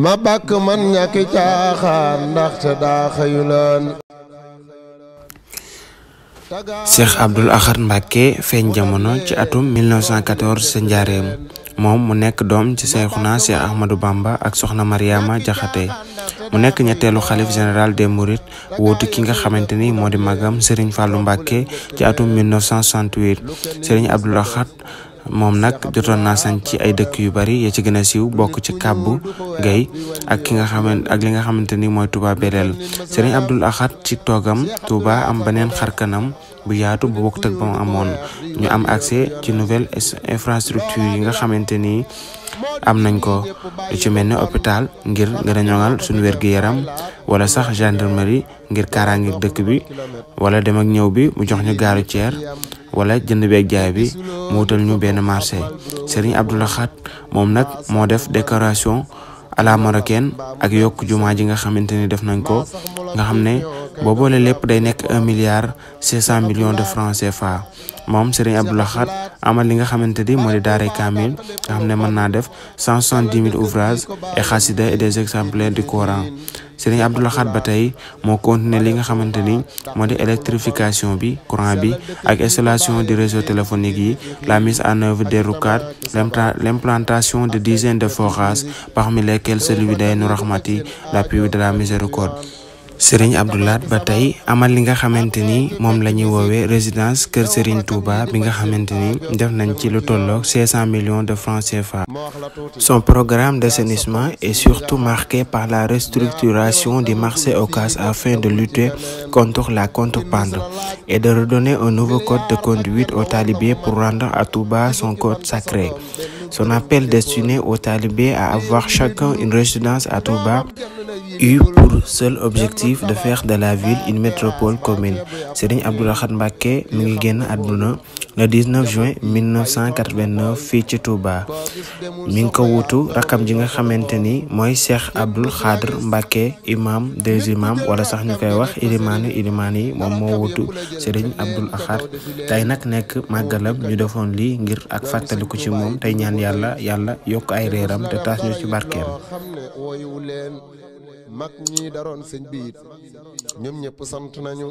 ma bàkk man ñàkki caaxaan ndaxte daa xëyuloon. Cheikh Abdoul Ahad Mbacké feeñ jamono ci atum 1914 sa njaareem moom mu nekk doom ci Seexuna Cheikh Ahmadou Bamba ak soxna Mariama Jaxate mu nekk ñetteelu xalif général des Mourides wóotu ki nga xamante ni moo di magam Serigne Fallou Mbacké ci atum 1968 Serigne Abdoul Ahad moom nag jotoon naa sañ ci ay dëkk yu bari ya ci gën a siiw bokk ci Kàbbu Gay ak li nga xamante ni mooy Touba Belel. Serigne Abdoul Ahad ci toogam Touba am beneen xarkanam bu yaatu bu bokkut ak ba mu amoon ñu am accès ci nouvelle infrastructure yi nga xamante ni am nañ ko lu ci mel ni hôpital ngir gën a ñoŋal suñu wér-gu-yaram wala sax gendarmerie ngir kaaraange dëkk bi wala dem ak ñëw bi mu jox ñu gaaru ceer wala jënd beeg jaay bi mu wutal ñu benn marché. Serigne Abdoul Ahad moom nag moo def décoration à la marocaine ak yokk jumaa ji nga xamante ni def nañ ko nga xam ne boo boole lépp day nekk 1,5 milliard de francs CFA. moom Serigne Abdoul Ahad amal li nga xamante ni moo di daare kaamil nga xam ne mën naa def 170 000 ouvrages et xasida et des exemplaires du Coran. Serigne Abdoul Ahad ba tey moo continué li nga xamante ni moo di électrification bi courant bi ak installation du réseau téléphonique yi, la mise en œuvre des rocades, l'implantation de dizaines de forages parmi lesquels celui d'Aïnou Rahmati, la puits de la miséricorde. Serigne Abdoul Ahad ba tey amal li nga xamante ni moom la ñuy woowee résidence Kër Serigne Touba bi nga xamante ni def nañ ci lu tolloog 500 millions de francs CFA. Son programme d'assainissement est surtout marqué par la restructuration du marché Ocass afin de lutter contre la contrebande et de redonner un nouveau code de conduite aux talibés pour rendre à Touba son code sacré. Son appel destiné aux talibés à avoir chacun une résidence à Touba eut pour seul objectif de faire de la ville une métropole commune. Serigne Abdoul Ahad Mbacké mi ngi génn àdduna le 19 juin 1989 fii ci Touba. mi ngi ko wutu rakam ji nga xamante ni mooy Cheikh Abdoul Khadr Mbacké imam des imams wala sax ñu koy wax ilimaanu ilimaan yi moom moo wutu Serigne Abdoul Ahad. tey nag nekk màggalam ñu defoon lii ngir ak fàttaliku ci moom tey ñaan yàlla yokk ay réeram te taas ñu ci barkeem. mag ñi daroon sëñ biit ñoom ñëpp sant nañu.